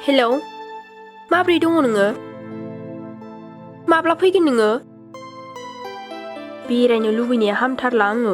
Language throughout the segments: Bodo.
हेलौ माब्रै दङ नोङो माब्ला फैगोन नोङो बेरायनो लुबैनाया हामथारला आङो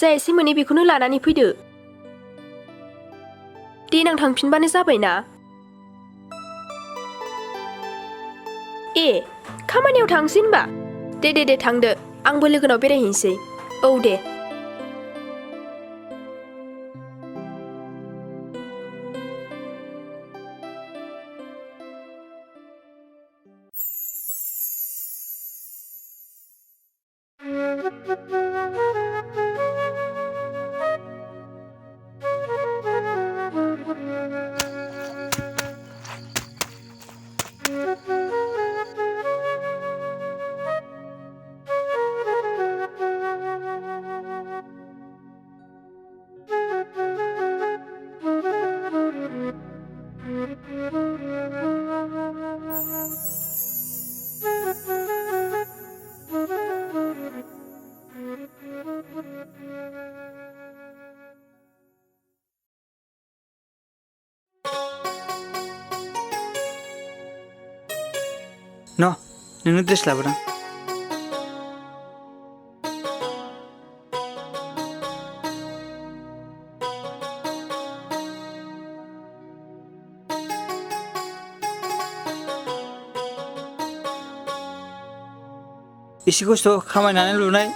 जा एसे मोनो बेखौनो लानानै फैदो देनां थांफिनबानो जाबायना खामानियाव थांसै होनबा दे थांदो आंबो लोगोनाव बेरायहैनोसै औ दे नोंनो ड्रेस लाबोदां एसे खस्थ' खामायनानै लुनाय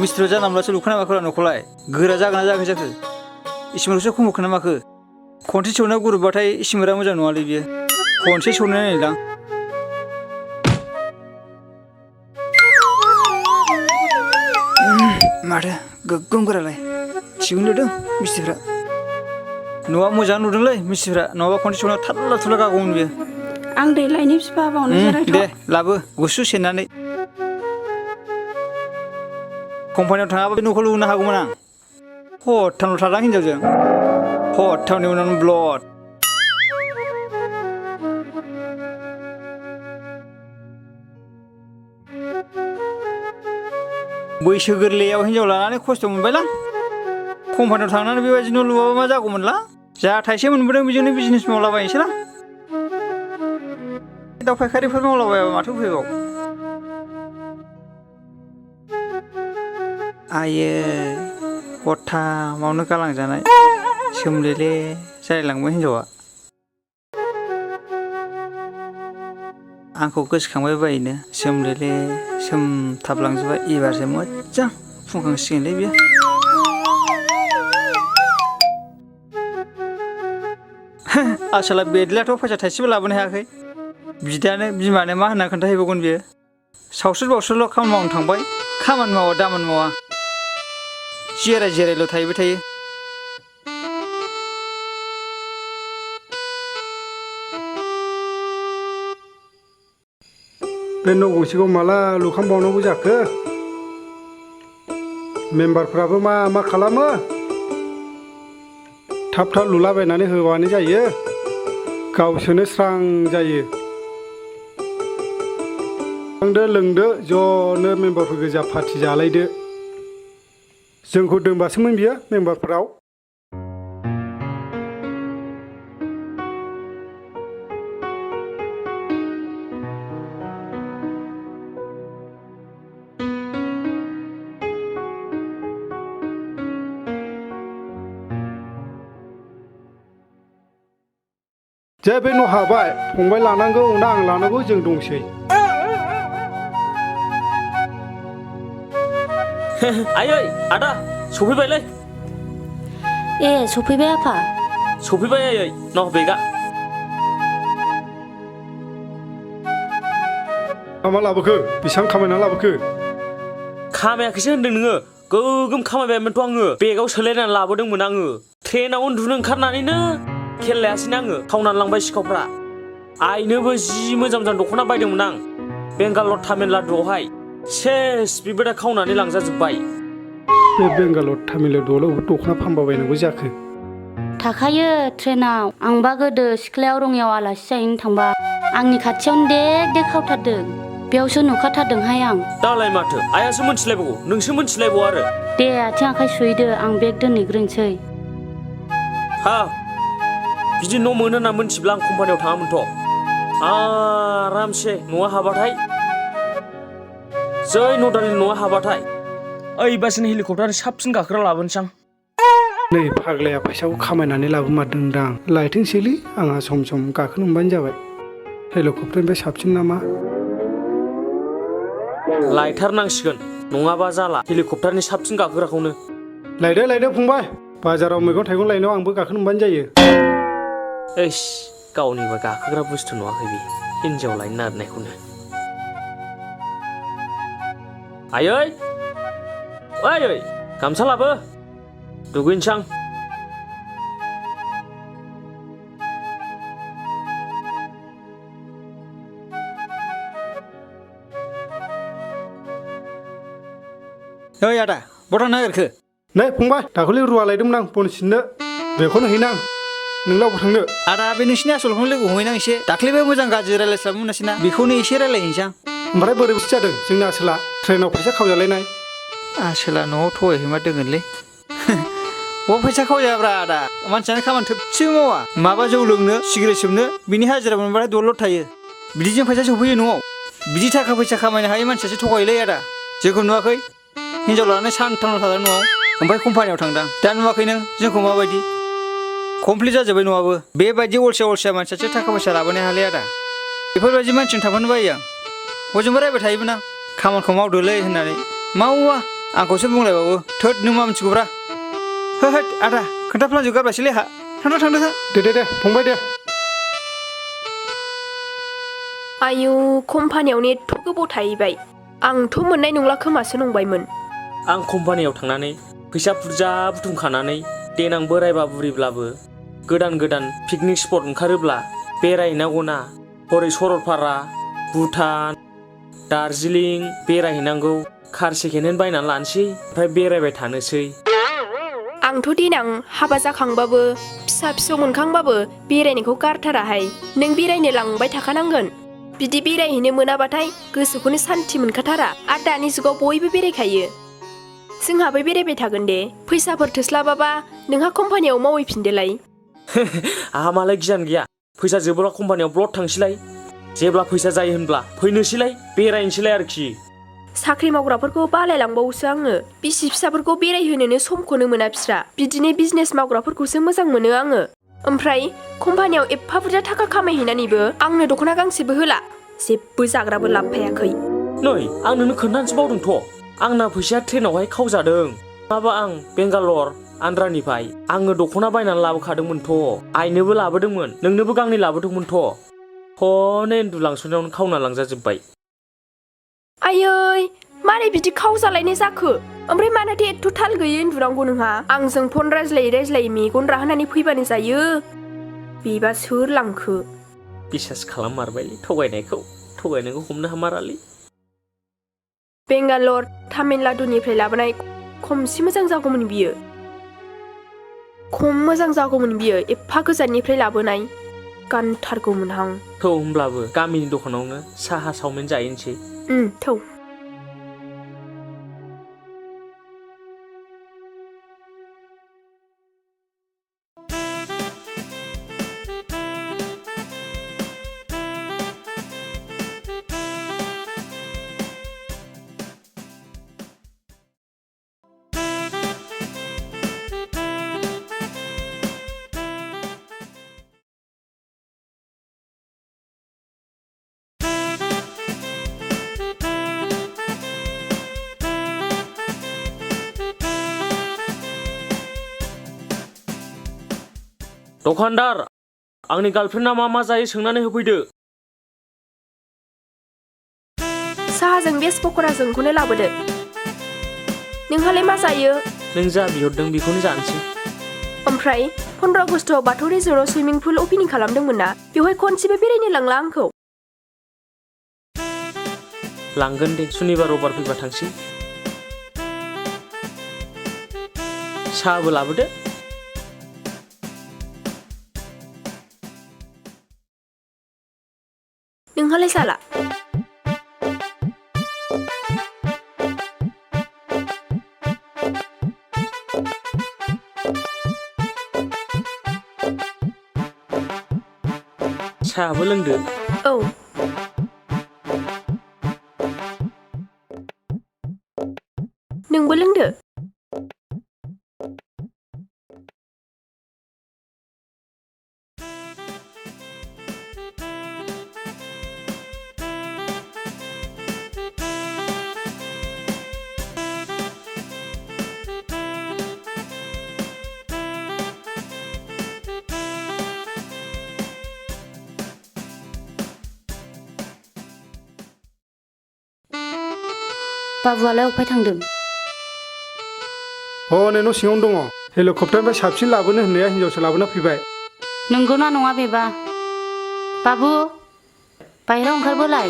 मिस्ट्रियाव जानोब्लासो लुखानाय माखो न'खौलाय गोरा जागोन ना जायाखै जाखो इसिमोरखौसो खमखोना माखो खनसे सौनायाव गुरुबाथाय इसिमोरा मोजां नङालै बियो खनसे सौनाय नायदां माथो गोगोम गोरालाय थिगैनो लुदों मिस्ट्रिफ्रा न'आ मोजां लुदोंलै मिस्ट्रिफ्रा नङाबा खनसे सौनायाव थाल्ला थुल्ला गागौमोन बियो आं दै लायनि बिफा बावनो जिरायथ' दे लाबो गुसु सेरनानै कम्पानियाव थाङाबा बे न'खौ लुनो हागौमोन आं हरथामल' थादों हिनजावजों हरथामनि उनाव ब्लड बैसो गोरलैयाव हिनजाव लानानै खस्थ' मोनबायलां कम्पानियाव थांनानै बेबायदि न' लुवाबा मा जागौमोनला जा थाइसे मोनबोदों बेजोंनो बिजनेस मावलाबायनोसैलां दाउ फायखारिफोर मावलाबायाबा माथो उफायबाव आये हरथामावनो गालांजानाय सोमलेले जालायलांबाय हिनजावा आंखौ गोसोखांबाय बायनो सोमलेले सोमथाबलांजोबबाय एबारसो मोजां फुंखांसिगोनलै बियो आसोला बेदलायाथ' फैसा थाइसेबो लाबोनो हायाखै बिदानो बिमानो मा होनना खोन्थाहैबावगोन बियो सावस्रि बावस्रिल' खामानि मावनो थांबाय खामानि मावा दामानि मावा जिरायल' थाहैबाय थायो बे न' गंसेखौ माला लुखांबावनांगौ जाखो मेम्बारफ्राबो मा खालामो थाब लुलाबायनानै होबानो जायो गावसोरनो स्रां जायो लोंदो ज'नो मेम्बारफोर गोजा पार्टि जालायदो जोंखौ दोनबासोमोन बियो मेम्बारफोराव जे बे न' हाबाय फंबाय लानांगौ ना आं लानांगौ जों दंसै आयै आदा सफैबायलै सफैबाय आफा सफैबाय आयै न' बेगा मा लाबोखो बेसेबां खामायना लाबोखो खामायाखैसो होनदों नोङो गोगोम खामायबायमोनथ' आङो बेगाव सोलायनानै लाबोदोंमोन आङो ट्रेनाव उन्दुनो ओंखारनानैनो खेल लायासैनो आङो खावनानै लांबाय सिखावफ्रा आइनोबो जि मोजां दख'ना बायदोंमोन आं बेंगालर तामिलनाडुआवहाय सेस बेबो दा खावनानै लांजाजोब्बाय बे बेंगालर तामिलनाडुआवल' दख'ना फानबाबायनांगौ जाखो थाखायो ट्रेनाव आंबा गोदो सिख्लायाव रङियाव आलासि जाहैनो थांबा आंनि खाथियावनो देग देग खावथारदों बेयावसो नुखाथारदोंहाय आं दालाय माथो आइयासो मोनथिलायबावगौ नोंसो मोनथिलायबावो आरो दे आथिं आखाइ सुहैदो आं बेग दोनहैग्रोनोसै हा बिदि न' मोनो होनना मोनथिब्ला आं कम्पानियाव थाङामोनथ' आरामसे न'आ हाबाथाय जै नदालि न'आ हाबाथाय ओइ बासिनो हेलिकप्टारनि साबसिन गाखोग्रा लाबोनोसै आं नै फाग्लाया फैसाखौ खामायनानै लाबोमारदोंदां लायथोंसैलै आंहा सम सम गाखोनो मोनबानो जाबाय हेलिकप्टारनिफ्राय साबसिन नामा लायथारनांसिगोन नङाबा जाला हेलिकप्टारनि साबसिन गाखोग्राखौनो लायदो फंबाय बाजाराव मैगं थाइगं लायनायाव आंबो गाखोनो मोनबानो जायो ओइस गावनिबो गाखोग्रा बुस्थु नुवाखै बे हिन्जाव लायनो नागिरनायखौनो आयै ओइ गामसा लाबो दुगैनोसै आं ओइ आदा बहा थांनो नागिरखो नै फंबाय दाखालि रुवा लायदोंमोन आं बन सिननो बेखौनो हैनो आं नोंलाय अबाव थांनो आदा बे नोंसिनि आसलखौनो लोगो हमहैनां एसे दाख्लैबो मोजां गाज्रि रायलायस्लाबनो मोनासै ना बेखौनो एसे रायलायहैनोसै आं ओमफ्राय बोरैबासो जादों जोंनि आसोला ट्रेनाव फैसा खावजालायनाय आसोला न'आव थगायहैमा दोङोनलै बहा फैसा खावजायाब्रा आदा मानसियानो खामानि थोबसेबो मावा माबा जौ लोंनो सिगारेट सोबनो बिनि हाजिरा मोनबाथाय दलद थायो बिदिजों फैसा सफैयो न'आव बिदि थाखा फैसा खामायनो हायै मानसियासो थगायोलै आदा जोंखौ नुवाखै हिनजाव लानानै सानथामल' थादों न'आव ओमफ्राय कम्पानियाव थांदां दा नुवाखै नों जोंखौ माबायदि कमप्लिट जाजोब्बाय न'आबो बेबायदि अलसिया मानसियासो थाखा फैसा लाबोनो हायालै आदा बेफोरबायदि मानसिजों थाफानो बायो आं हजोंबो रायबाय थायोमोन आं खामानिखौ मावदोलै होननानै मावा आंखौसो बुंलायबावो थोद नों मा मिथिगौब्रा होद आदा खोन्थाफ्लांजोबगारबायसैलै आहा थांदो दे फंबाय दे आयु कम्पानियावनो एथ' गोबाव थाहैबाय आंथ' मोननाय नंला खोमासो नंबायमोन आं कम्पानियाव थांनानै फैसा बुरजा बुथुमखानानै देनां बोरायबा बुरिब्लाबो गोदान पिकनिक स्पट ओंखारोब्ला बेरायहैनांगौना हरै सरलपारा भुटान दार्जिलिं बेरायहैनांगौ कार सेकेन्ड हेन्ड बायनानै लानोसै ओमफ्राय बेरायबाय थानोसै आंथ' देनां हाबा जाखांबाबो फिसा फिसौ मोनखांबाबो बेरायनायखौ गारथाराहाय नों बेरायनो लांबाय थाखानांगोन बिदि बेरायहैनो मोनाबाथाय गोसोखौनो सान्थि मोनखाथारा आरो दानि जुगाव बयबो बेरायखायो जोंहाबो बेरायबाय थागोन दे फैसाफोर थोस्लाबाबा नोंहा कम्पानियाव मावहैफिनदोलाय आहा मालाय गियान गैया फैसा जोबोला कम्पानियाव ब्लड थांसैलाय जेब्ला फैसा जायो होनब्ला फैनोसैलाय बेरायनोसैलाय आरोखि साख्रि मावग्राफोरखौ बालायलांबावोसो आङो बिसि फिसाफोरखौ बेरायहोनोनो समखौनो मोना बिस्रा बिदिनो बिजनेस मावग्राफोरखौसो मोजां मोनो आङो ओमफ्राय कम्पानियाव एफा बुरजा थाखा खामायहैनानैबो आंनो दख'ना गांसेबो होला जेबो जाग्राबो लाबोफायाखै नै आं नोंनो खोन्थानोसो बावदोंथ' आंना फैसाया ट्रेनावहाय खावजादों माबा आं बेंगालर आन्ध्रानिफ्राय आङो दख'ना बायनानै लाबोखादोंमोनथ' आइनोबो लाबोदोंमोन नोंनोबो गांनै लाबोदोंमोनथ' हनै उन्दुलांसनायावनो खावना लांजाजोब्बाय आयै मारै बिदि खावजालायनाय जाखो ओमफ्राय मानोथो एथ' थाल गैयै उन्दुनांगौ नोंहा आंजों फन रायज्लायै मेगन राहोनानै फैबानो जायो बेबा सोर लांखो बिसास खालाममारबायलै थगायनायखौ हमनो हामारालै बेंगालर तामिलनाडुनिफ्राय लाबोनाय खमसे मोजां जागौमोन बियो एफा गोजाननिफ्राय लाबोनाय गानथारगौमोनहां थौ होमब्लाबो गामिनि दखानावनो साहा चावमिन जाहैनोसै थौ दखानदार आंनि गार्लफ्रेन्डआ मा जायो सोंनानै होफैदो साहाजों बेस पक'राजोंखौनो लाबोदो नोंहालाय मा जायो नों जा बिहरदों बेखौनो जानोसै ओमफ्राय 15 आगस्टआव बाथौ रिजर्टआव सुइमिं पुल अपेनिं खालामदोंमोन ना बेवहाय खनसेबो बेरायनो लांला आंखौ लांगोन दे सुनिबार रबिबार फैबा थांसै साहाबो लाबोदो नोंहालाय जाला साहाबो लोंदो औ नोंबो लोंदो बाबुआलाय अफाय थांदों नै न' सिङावनो दङ हेलिकप्टारनिफ्राय साबसिन लाबोनो होननाया हिनजावसो लाबोना फैबाय नंगौना नङा बेबा बाबु बाहेरायाव ओंखारबोलाय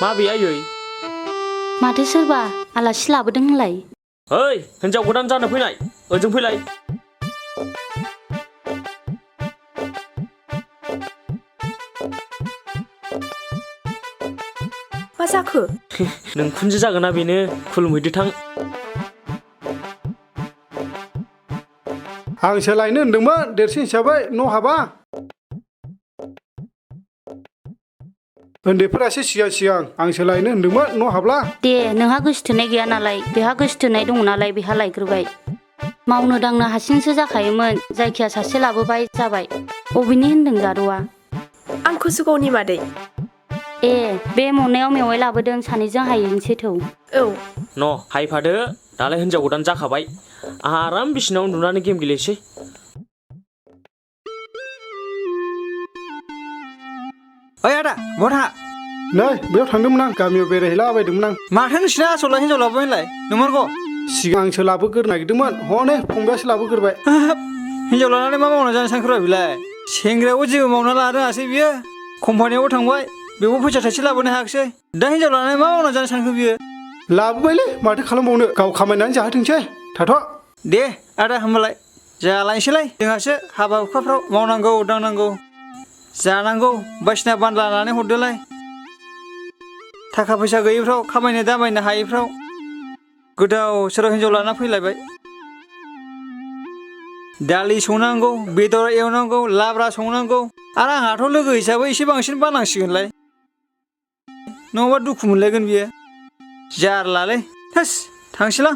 माबे आयै माथो सोरबा आलासि लाबोदों होनलाय ओइ हिनजाव गोदान जानो फैनाय ओजों फैलाय मा जाखो नों खुनजो जागोना बेनो खुलुमहैदो थां आंसो लायनो होनदोंमोन देरसिन हिसाबै न' हाबा उन्दैफोरासो सिगां आंसो लायनो होनदोंमोन न' हाबला दे नोंहा गोसोथोनाय गैया नालाय बेहा गोसोथोनाय दङ नालाय बेहा लायग्रोबाय मावनो दांनो हारसिंसो जाखायोमोन जायखिया सासे लाबोबाय जाबाय अबेनि होनदों जारौआ आं कुसुगावनि मादै ए बे मनायाव मेवाइ लाबोदों सानैजों हायैनोसै थौ औ न' हायफादो दालाय हिनजाव गोदान जाखाबाय आहा आराम बिसिनाव उन्दुनानै गेम गेलेसै ओइ आदा बहा थाङा नै बेयाव थांदोंमोन आं गामियाव बेरायहैलाबायदोंमोन आं माथो नोंसिना आसला हिनजाव लाबोबाय होनलाय नंमारगौ सिगां आंसो लाबोग्रो नागिरदोंमोन हनै फंबायासो लाबोग्रोबाय हिनजाव लानानै मा मावना जानो सानखोरा बेलाय सेंग्रायावबो जेबो मावना लानो रोङासै बियो कम्पानियावबो थांबाय बेवबो फैसा थाइसे लाबोनो हायाखिसै दा हिनजाव लानानै मा मावना जानो सानखो बियो लाबोबायलै माथो खालामबावनो गाव खामायनानै जाहोथोंसै थाथ' दे आदा होमबालाय जालायनोसैलाय जोंहासो हाबा हुखाफ्राव मावनांगौ दांनांगौ जानांगौ बायदिसिना बानला लानानै हरदोलाय थाखा फैसा गैयिफ्राव खामायनो दामायनो हायैफ्राव गोदाव सोराव हिनजाव लाना फैलायबाय दालि संनांगौ बेदर एवनांगौ लाब्रा संनांगौ आरो आंहाथ' लोगो हिसाबै एसे बांसिन बानांसिगोनलाय नङाबा दुखु मोनलायगोन बियो जारलालै थोस थांसैलां